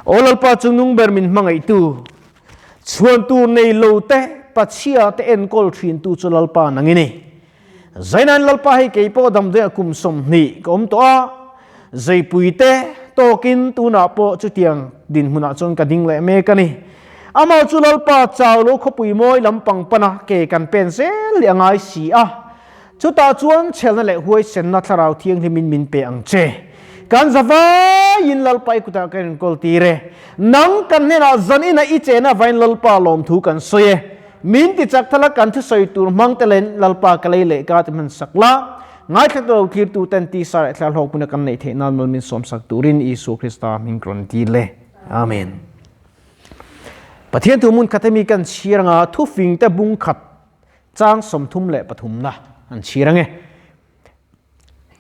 Aw Lalpa chungnung ber min hmangaihtu, chhuan tur nei lo te, pachhia te enkawl thintu chu Lalpa nang i ni. Zainan Lalpa hei kei pawh damdawiah kum 20 ka awm tawh a, zeipui te tawkin tunah pawh chutiang dinhmunah chuan ka ding leh mek a ni. Amah chu Lalpa chau lo khawpui mawi lampang pana ke kan pen zel leh a ngai si a. Chutah chuan chhelna leh huaisenna thlarau thianghlimin min pe ang che. Kan za vaiin Lalpa i kutah kan inkawl tir e. Nang kan hnenah zan ina i chena vain Lalpa lawmthu kan sawi e. Min ti chak thala kan thusawi tur hmang te len Lalpa ka lei leh ka ti hman sak la. Ngaithla tu lo thlir tu ten tisa leh thla hlawk hmuna kan neih theih nan mal min sawm sak turin Isua Krista hming ka rawn dil e. Amen. Pathian thu hmun khat hemi kan chhiar anga thufing te bung khat Chang 33 na an chhir ange.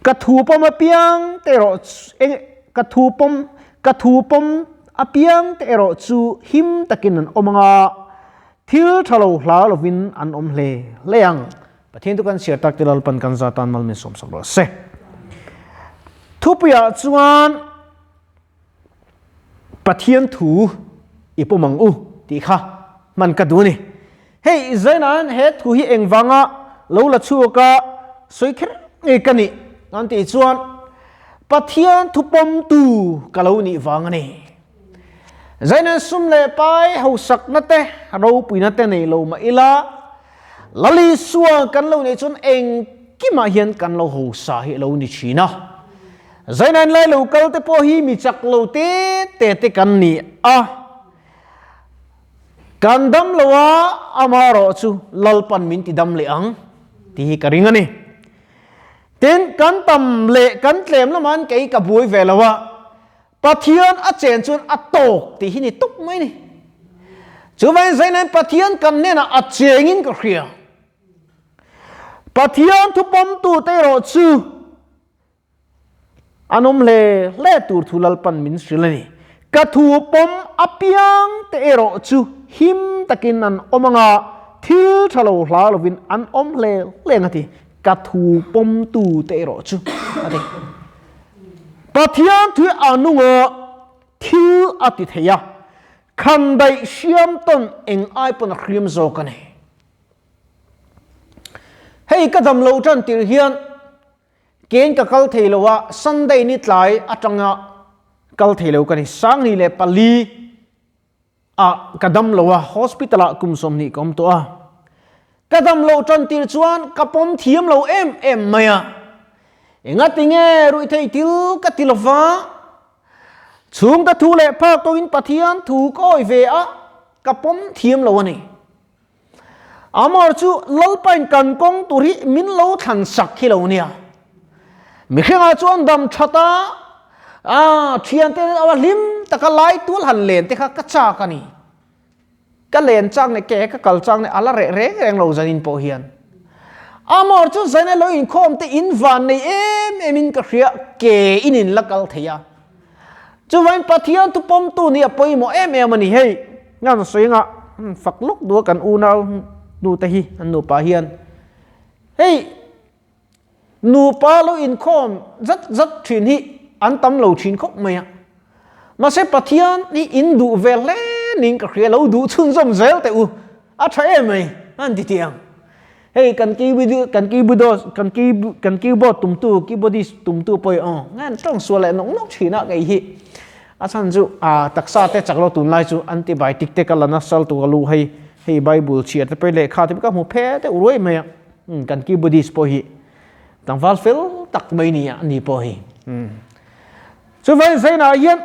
Ka thu pawm apiang te erawh eng ka thu pawm ka thu pawm apiang te erawh chu him takin an awm anga, thil tha lo hlau lovin an awm hle hle ang. Pathian chu kan chhiar tak te Lalpan kan za tan mal min sawmsak rawh se. Thupuiah chuan Pathian thu i pawm ang u tih kha hman ka duh a ni. Hei Zaina'n he thu hi engvanga lo la chhuak a sawi kher ngei ka nih an tih chuan Pathian thu pawmtu ka lo nih vang a ni. Zaina'n sum leh pai hausakna te ropuina te nei lo mah ila Lal Isua kan lo neih chuan engkimah hian kan lo hausa hi a lo ni thin a. Zaina'n lai lo kal te pawh hi mi chak lo te te te kan ni a. Kan dam lo a, amaherawh chu Lalpan min ti dam leh ang tih hi ka ring a ni. Tin, kan tam leh kan tlem lama'n kei ka buai ve lo a, Pathian a chen chuan a tawk tih hi ni tawp mai ni. Chuvangin Zaina'n Pathian kan hnenah a chengin ka hria. Pathian thupawmtute erawh chu An awm hle hle tur thu Lalpan min hrilh a ni. Ka thu pawm apiang te erawh chu him takin an awm anga, thil tha lo hlau lovin an awm hle hle ang a ti. Ka thu pawmtu te erawh chu a ti. Pathian thu a nung a, thil a ti thei a, khandaih hriam tawn eng ai pawn a hriam zawk a ni. Hei ka dam lo tan tir hian Kein ka kal thei lo a, Sunday ni tlai atanga kal thei lo ka ni. 24 ah ka dam lo a, hospital ah kum 20 ka awm tawh a. Ka dam loh tan tir chuan ka pawm thiam lo em em mai a. Engati nge ruihtheih thil ka ti lova, chhungte thu leh phak tawhin Pathian thu ka awih ve a, ka pawm thiam lo a ni. Amor chu Lalpain kan kawng tur hi min lo thlan sak hi lo nia. Mihringah chuan dam that a, a thiante a hlim taka lai tual han len te kha ka chak a ni. Ka len chak leh ke ka kal chak leh a la reh reng reng lo zanin pawh hian. Amor chu zaina lo inkhawm te in van nei em em in ka hria ke in in la kal thei a. Chuvain Pathian thu pawmtu nih a pawimawh em em a ni. Hei ngan sawi anga fak lawk duh a kan unau nu te hi an nupa hian hei nupa lo inkhawm zat zat thin hi an tam lo thin khawp mai a. Mahse Pathian hi in duh ve hle niin ka hria lo duh chhunzawm zel teh u a tha em mai an ti tih ang. Hei kan keyboard kan keyboard kan key kan keyboard tumtu keyboardist tumtu pawh hi aw nge an tawng sual leh nawk nawk thin a kei hi a chhan chu a taksa te chak lo tunlai chu antibiotic te ka la nasal tuk a lu hei hei bible chhiar te pawh lehkha te pawh ka hmu phe deuh ruai mai a kan keyboardist pawh hi tlangval fel tak mai ni a ni pawh hi chuvangin zainah hian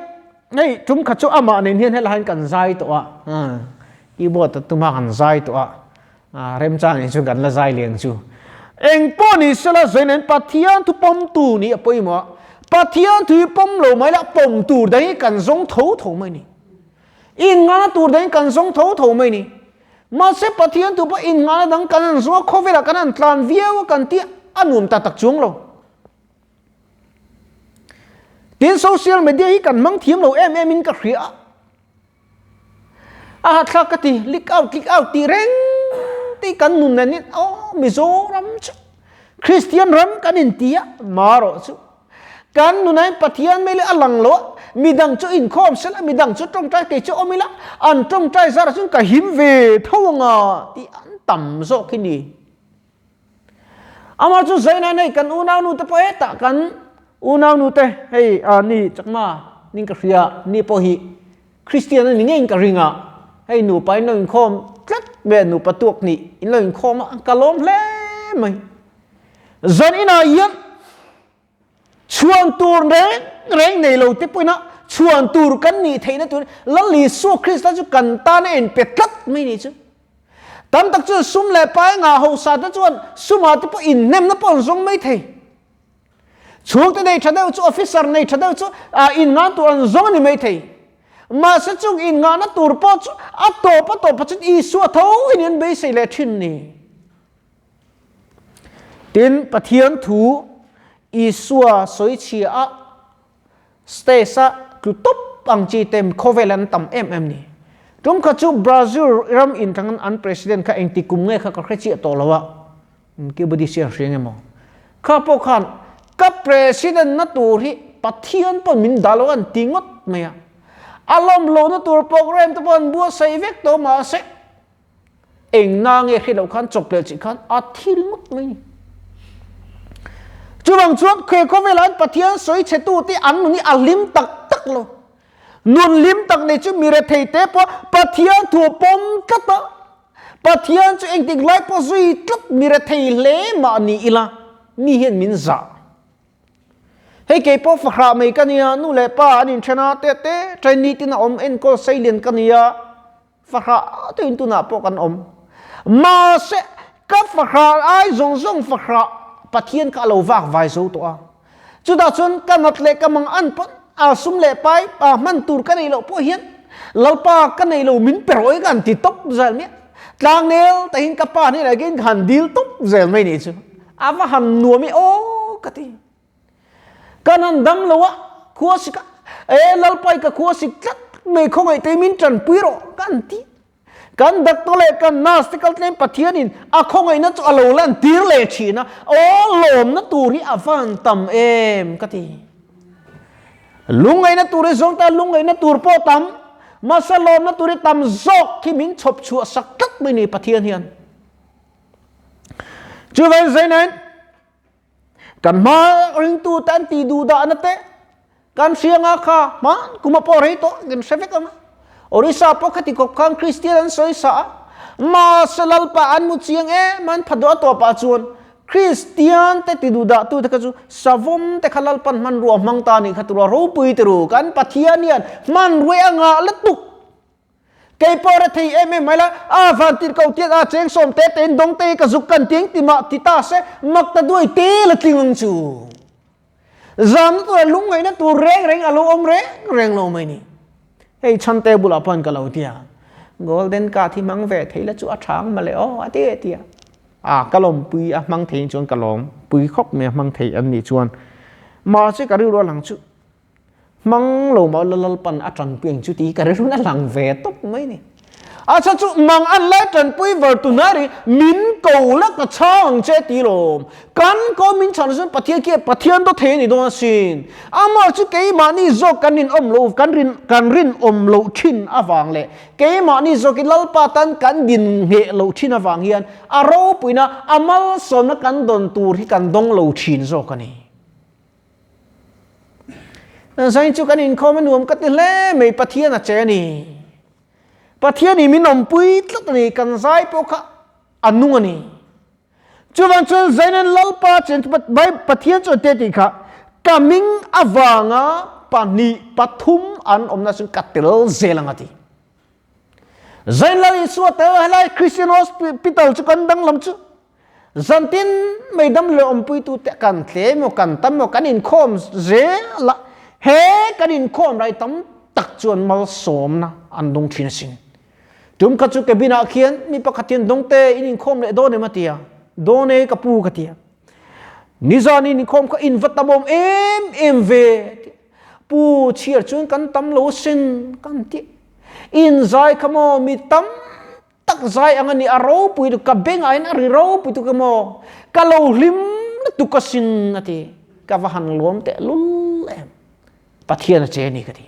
hei tum khat chu amah nen hian helai hian kan zai tawh a keyboard a tuma kan zai tawh a. A remchang nih chu kan la zai lian chu. Eng pawh ni sela zawi nen Pathian thu pawmtu nih a pawimawh a. Pathian thu hi pawm lo mai la pawm tur dang hi kan zawng tho tho mai ni. Innghahna tur dang hi kan zawng tho tho mai ni. Mahse Pathian thu pawh innghahna dang kan han zawng a, khawvelah kan han tlan viau a kan tih a nuam ta tak chuang lo. Tin social media hi kan hmang thiam lo em em in ka hria a. A hahthlak ka ti, leak out, leak out tih reng te kan nun nen in aw Mizoram chu Christian ram kan in ti a, marawh chu kan nunah hian Pathian mai leh a lang lo a, Midang chu inkhawm sela, midang chu tawngtai kei chu awm ila, an tawngtai zarah chuan ka him ve tho anga tih an tam zawk hi ni. Amah chu Zaina nei kan unaunu te pawh hetah kan unaunu te hei ni chakma ning ka hria ni pawh hi Kristian a ni ngeiin ka ring a, hei nupa in lo inkhawm tlat mai a, nupa tuak nih in lo inkhawm a, ka lawm hle mai. Zan inah hian chhuan tur reng reng nei lo te pawhin a chhuan tur kan nih theihna tur Lal Isua Krista chu kan tan a inpe tlat mai ni chu. Tam tak chuan sum leh pai ngah hausa te chuan sumah te pawh inhnemna pawh an zawng mai thei. Chhungte nei tha deuh chu officer nei tha deuh chu inngan tur an zawng a ni mai thei. Mahse chung innganna tur pawh chu a tawp a tawp ah chuan Isua tho in an beisei leh thin ni. Tin, Pathian thu Isua sawichhia a stage a tlu tawp ang chi te khawvel an tam em em ni. Tum kha chu Brazil ram inthlang an president kha engti kum nge kha ka hre chiah tawh lo a. Kibudi siam hria nge maw? Kha pawh khan ka president na tur hi Pathian pawn min dah lo an ti ngawt mai a. A lawm lo na tur program te pawh an buatsaih vek tawh mahse eng na nge hre lo khan chawp leh chih khan a thi ringawt mai ni. Chuvang chuan khe khawvelah hian Pathian sawi chhe tu te an nun hi a hlim tak tak lo. Nun hlim tak nei chu mi rethei te pawh Pathian thu pawm tlat a. Pathian chu engtik lai pawh zui tlat mi rethei hle mah ni ila mi hian min zah. Hei kei pawh fahrah mai ka nia, nu leh pa an inthen a, te te ṭai nitin a awm enkawl seilian ka nia, fahrah deuhin tunah pawh kan awm. Mahse ka fahrah ai zawng zawng fahrah Pathian kha a lo vak vai zo tawh a. Chutah chuan ka nat leh ka mang an pawn a sum leh pai a hman tur ka neih loh pawh hian Lalpa ka neih lo min pe rawh i ka han ti tawp zel mai a. Tlangnel tahin ka pa hnenah hian ka han dil tawp zel mai nih chu. A va han nuam i aw ka ti. Kan han dam lo a, khua sik a, e Lalpa i ka khua sik tlat mai khawngaih te min tanpui rawh ka han ti. Kan doctor leh kan nurse te kal tlem Pathianin a khawngaihna chu a lo lan tir leh thin a, aw lawmna tur hi a van tam em ka ti. Lungngaihna tur hi zawng ta lungngaihna tur pawh tam, mahse lawmna tur hi tam zawk hi min chhawp chhuah sak tlat mai ni Pathian hian. Chuvang zainain Kan hma ringtu te an tih duh dahna te kan hria nga kha hman kum a pawh rei tawh kan hre vek ang a. Orissa pawh khati khawp khan Kristian an sawi sa a, mahse Lalpa an mu chiang em a an pha duah tawpah chuan Kristian te ti duh dah tu te kha chu savawm te kha Lalpan hmanrua hmang ta nih kha tura ropui ti ru kan Pathian hian hmanrua a ngah lutuk. Kei pawh rethei em em mai la, a van tir ko tiang a cheng sawm te tein dawng te hi ka zuk kan tiang ti mah ti ta se, mak ta duai te la tling ang chu. Zamna tur leh lungngaihna tur reng reng a lo awm reng reng lo mai ni. Hei chhan te bulah pawh ka lo ti a, golden card hi hmang ve thei la chu a tha ang mawle aw a ti a ti a. A ka lawmpui a hmang thei chuan ka lawmpui khawp mai a hmang thei an nih chuan. Mahse ka rilru a lang chu. Hmang lo mah ula Lalpan a tanpui ang chu tih hi ka rilru a lang ve tawp mai ni. A chhan chu mang an lai tanpui var tu hnai ri min ko la ka chhang ang che ti lawm. Kan ko min chhan chuan Pathian khi Pathian daw thei a ni dawn asin. Amah chu keimahni zawk kan rinawm lo kan rin kan rinawm loh thin avang leh keimahni zawkin Lalpa tan kan din ngheh loh thin avang hian a ropuina a malsawmna kan dawn tur hi kan dawng lo thin zawk a ni. Zain chu kan inkhawm a nuam ka ti hle mai Pathian a che a ni. Pathian i min awmpui tlat a ni kan zai pawh kha a nung a ni. Chuvang chuan Zain an Lalpa chen chu Pathian chuan te tih kha ka ming avanga pahnih pathum an awmna chuan ka tel zel ang a ti. Zain Lal Isua tel helai Christian Hospital chu kan danglam chu Zantin mai dam leh awmpuitute kan tlem emaw kan tam emaw kan inkhawm zel a, he kan inkhawm rai tam tak chuan malsawmna an dawng thin asin. Tum kha chu cabin ah khian mi pakhat hian dawngte in inkhawm leh dawn em a ti a, dawn e ka pu ka ti a. Nizan in inkhawm kha in va tam awm em em ve a ti a. Pu chhiar chuan kan tam lo asin kan ti a. In zai kha maw mi tam tak zai ang a ni a ropui tu ka bengah hian a ri ropui tuk emaw ka lo hlim lutuk asin a ti ka va han luam teh lul em. Pathian a che ni ka ti.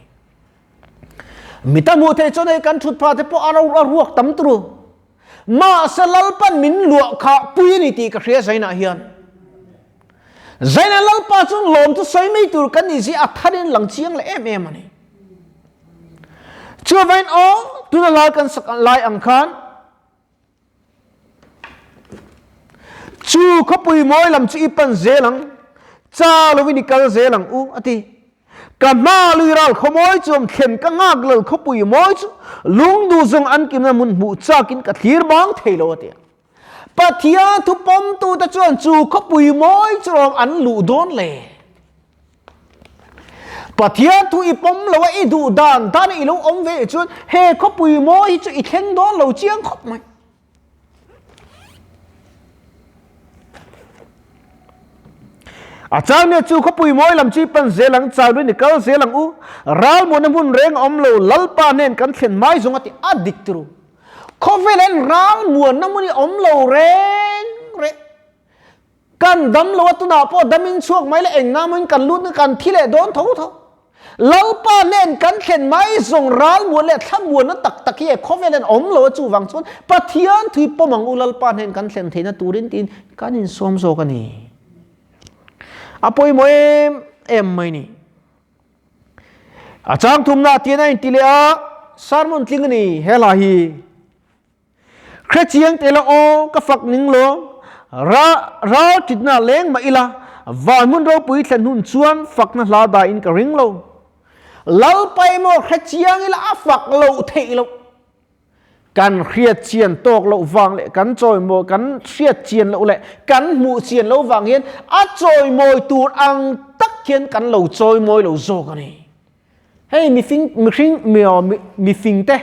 Mi ta hmuh theih chuan hei kan thut phah te pawh a ro a ruak tam turu. Mahse Lalpan min luah khah pui a ni tih ka hria Zainah hian. Zaina Lalpa chu lawm chu sawi mai tur kan nih zia a tharin lang chiang leh em em a ni. Chuvain aw, tuna lai kan sak lai ang khan chu khawpui mawi lam chu i pan zel ang, cha lovin i kal zel ang u, a ti. Ka hma lui ral khawmawi chu awm thlen ka nghak lal khawpui mawi chu lungduh zawng an kimna hmun hmuh chakin ka thlir bang thei lo, a ti a. Pathian thu pawmtute chuan chu khawpui mawi chu rawng an luh dawn le. Pathian thu i pawm lo a, i duh dan dan i lo awm ve chuan he khawpui mawi hi chu i thleng dawn lo chiang khawp mai. A chang nia chu khawpui mawi lam chi pan zel ang, chau lui ni kal zel ang u. Ralmuana hmun reng a awm lo, Lalpa hnen kan thlen mai zawng a ti a dik turu. Khawvel hian ral muanna hmun hi awm lo reng reng. Kan dam lo a tunah pawh dam in chhuak mai le eng namuin kan lut na kan thi leh dawn tho tho. Lalpa hnen kan thlen mai zawng ral muan leh thla muanna tak tak hi e khawvel hian awm lo a chuvang chuan Pathian thui pawm ang u Lalpa hnen kan thlen theihna turin tiin kan insawm zawk a ni. A pawimawh em em mai ni. A chang thumna tian a inti leh a, sermon tling a ni he hla hi. Hre chiang te la aw ka fak ning lo, ra ral titna leng mah ila, van hmun ropui thlen hun chuan fakna hla dahin ka ring lo. Lalpa emaw hre chiang ila a fak loh theih loh. Kan hriat chian tawk loh vang leh kan chawimawi kan hriat chian loh leh kan hmuh chian loh vang hian a chawimawi tur ang tak hian kan lo chawimawi lo zawk a ni. Hei mifing mihring mifing te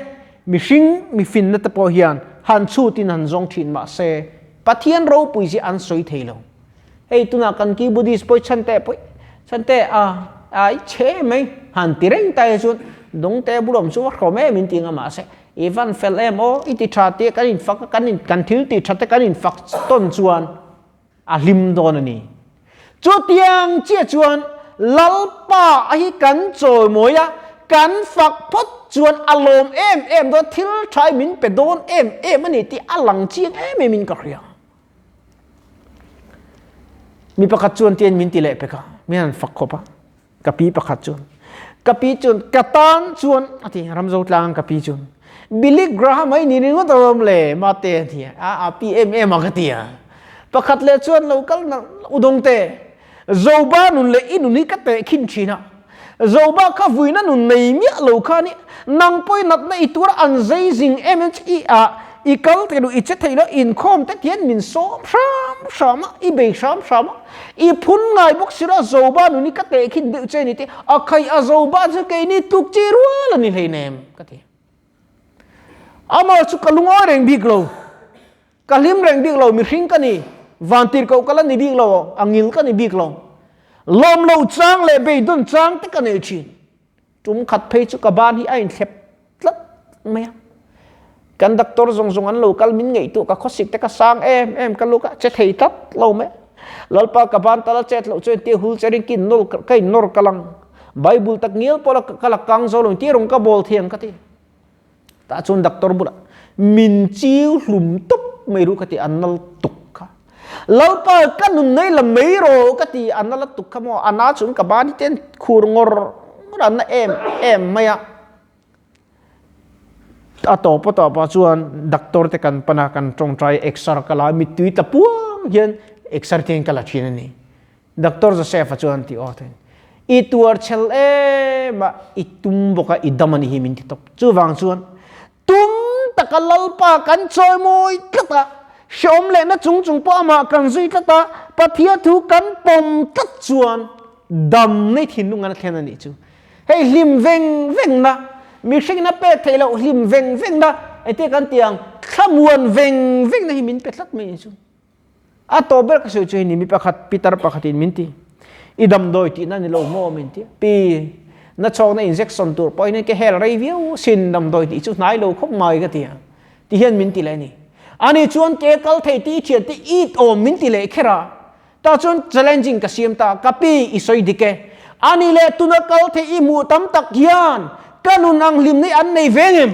mihring mifinna te pawh hian han chhutin han zawng thin mah se Pathian ropui zia an sawi thei lo. Hei tunah kan ki Buddhist pawh chhan te pawh chhan te a ai chhe mai han ti reng ta hi chuan dawngte bulawm chu a hrawm em in ti nga mahse i van fel em aw i ti tha tia kan in fak kan in kan thil ti tha te kan in fak tawn chuan a hlim dawn a ni. Chutiang chiah chuan Lalpa a hi kan chawimawi a, kan fak phawt chuan a lawm em em dawn thil tha hi min pe dawn em em a ni tih a lang chiang em em in ka hria. Mi pakhat chuan tian min ti leh pek a, min han fak khawp a, ka pi pakhat chuan. Ka pi chuan ka tan chuan a ti, Ramzo tlang ka pi chuan Billy Graham ai ni ringawt alawm le mate a ti a, a pi em em a ka ti a. Pakhat leh chuan lo kal nalh udawng te, Zoba nun leh i nun hi ka teh khin thin a, Zoba kha vuina nun nei miah lo kha ni, nang pawh i natna i tur a an zei zing em em che i a, i kal thei lo, i che thei lo, inkhawm te tian min sawm hram hram a, i bei hram hram a, i phun ngai bawk si lo a, Zoba nun hi ka teh khin deuh che ni te, a khai a Zoba chu keini tluk chi rual a ni hleinem ka ti. Amah chu ka lungawi reng bik lo. Ka hlim reng bik lo, mihring ka ni, vantirhkoh ka la ni bik lo, a ngil ka ni bik lo. Lawm lo chang leh beidawn chang te ka nei thin. Tum khat phei chu ka ban hi a inthlep tlat mai a. Kan doctor zawng zawng an lo kal min ngaihtuah ka khawsik te ka sang em em ka luk a, che thei tlat lo mai. Lalpa ka ban tal a chet loh chuan tia hul cherin ka innawr ka innawr kal ang. Bible tak ngial pawh la ka la kang zo lo tia rawn ka bawl thiang ka ti. Tah chuan doctor bulah min chiu hlum tawp mai ru ka ti a nal tuk kha. Lalpa ka nun nei la mai rawh ka ti a nal a tuk kha maw a na chuan ka ban hi ten khur ngawr ngawr a na em em mai a. A tawp a tawp ah chuan doctor te kan pan a kan tawngtai exer ka la a mittui tla puang hian exer te hian ka la thin a ni. Doctor Joseph-a chuan ti aw thei. I tuar chhel em a, i tum bawk a, i dam a ni hi min ti tawp. Chuvang chuan tum taka Lalpa kan chawimawi tlat a, hrehawm lehna chung chung pawh amah kan zui tlat a, Pathian thu kan pawm tlat chuan damna i thinlung an a thlen a nih chu. Hei hlim veng vengna, mihringin a pek theih loh hlim veng vengna, engtin kan ti ang, thlamuan veng vengna hi min pe tlat mai a nih chu. A tawp ber ka sawi chu hei ni mi pakhat pitar pakhatin min ti i damdawi tihna ni lo maw min ti pi na chhawkna injection tur pawh hian ke hel rei viau sin damdawi tih chu hnai lo khawp mai ka ti a ti hian min ti leh a ni ani chuan ke kal thei tih i thian te it awm min ti leh kher a ta chuan challenging ka siam ta ka pi i sawi dik e. Ani leh tuna kal thei i hmuh tam tak hian ka nun ang hlimna hi an nei ve ngem?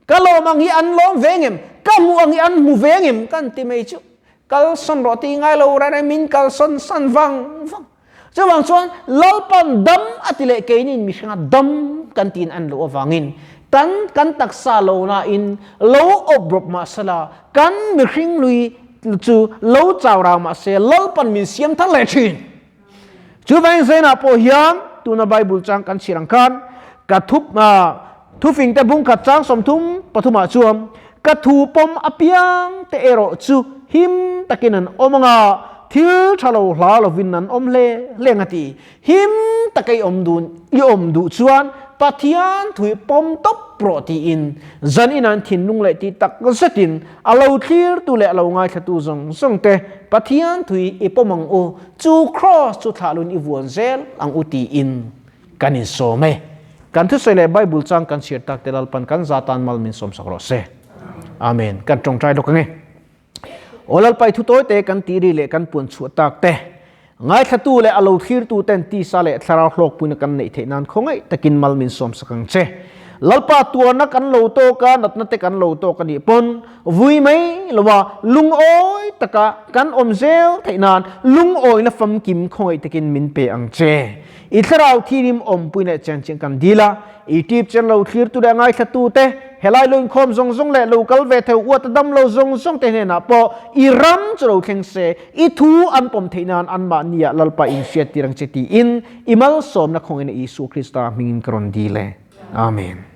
Ka lawm ang hi an lawm ve ngem? Ka hmuh ang hi an hmu ve ngem? Kan ti mai chu. Kalsawn rawh tih ngai lo reng reng min kalsawn san vang vang. Chuvang chuan Lalpan dam a ti leh keinin mihringa dam kan tiin an loh avangin kan kan taksa lo nain lo awp rawp mah sela kan mihring lui chu lo chau rau mah se Lalpan min siam thar leh thin. Chuvangin Zainah pawh hian tuna Bible chang kan chhiar ang khan ka thu thufing te bungkhat chang 33 ah chuan ka thu pawm apiang te erawh chu him takin an awm anga thil tha lo hla lovin an awm hle hle ang a ti. Him taka i awm dun i awm duh chuan Pathian thu hi pawm tawp rawh tiin zan in an thinlung leh tih tak zetin a lo thlirtu leh a lo ngaithlatu zawng zawng te Pathian thu hi i pawm ang u, chu kraws chu thlahlun i vuan zel ang u tiin kan insawm e. Kan thusawi leh Bible chang kan chhiar tak te Lalpan kan za tan mal min sawmsak rawh se. Amen. Kan tawngtai lawk ange. Aw Lalpai thu tawi te kan tih ri leh kan puan chhuah tak te ngaithlatu leh a lo thlirtu ten tisa leh thlarau hlawkpuina kan neih theih nan khawngaih takin mal min sawmsak ang che. Lalpa tuarna kan lo tawk a, natna te kan lo tawk a nih pawn vui mai loa lungawi taka kan awm zel theih nan lungawina famkim khawngaih takin min pe ang che. I thlarau thirim awmpui leh chiang chiang kan dil a, i tip chen lo thlirtu leh ngaithlatu te, helai lo inkhawm zawng zawng leh lo kal ve theu uata dam lo zawng zawng te hnenah pawh i ram chu lo thleng se, i thu an pawm theih nan anmahniah Lalpa inhriattir ang che tiin i malsawmna khawngin Isua Krista hmingin ka rawn dil e. Amen.